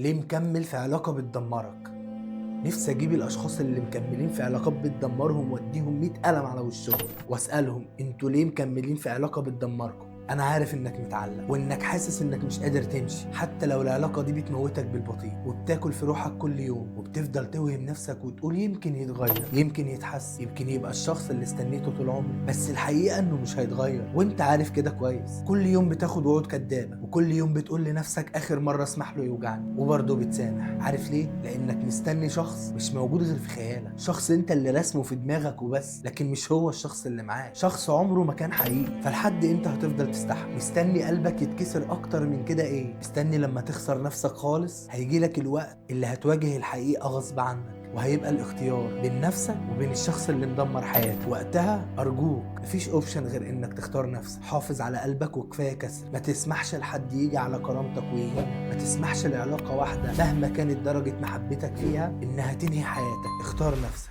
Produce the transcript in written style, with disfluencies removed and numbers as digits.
ليه مكمل في علاقة بتدمرك؟ نفسي اجيب الاشخاص اللي مكملين في علاقات بتدمرهم واديهم 100 قلم على وشهم واسالهم انتوا ليه مكملين في علاقة بتدمركم؟ انا عارف انك متعلق وانك حاسس انك مش قادر تمشي حتى لو العلاقة دي بتموتك بالبطيء وبتاكل في روحك كل يوم، وبتفضل توهم نفسك وتقول يمكن يتغير، يمكن يتحسن، يمكن يبقى الشخص اللي استنيته طول عمري، بس الحقيقة انه مش هيتغير وانت عارف كده كويس. كل يوم بتاخد وعود كدابه، وكل يوم بتقول لنفسك اخر مرة اسمح له يوجعني، وبرضه بتسامح. عارف ليه؟ لانك مستني شخص مش موجود غير في خيالك، شخص انت اللي رسمه في دماغك وبس، لكن مش هو الشخص اللي معاك، شخص عمره ما كان حقيقي. فلحد امتى هتفضل تستحمل؟ مستني قلبك يتكسر اكتر من كده؟ ايه؟ مستني لما تخسر نفسك خالص؟ هيجيلك الوقت اللي هتواجه الحقيقة غصب عنك، وهيبقى الاختيار بين نفسك وبين الشخص اللي مدمر حياتك. وقتها ارجوك مفيش option غير انك تختار نفسك. حافظ على قلبك وكفاية كسر، ما تسمحش لحد يجي على كرامتك ويهينك، ما تسمحش لعلاقة واحدة مهما كانت درجه محبتك فيها انها تنهي حياتك. اختار نفسك.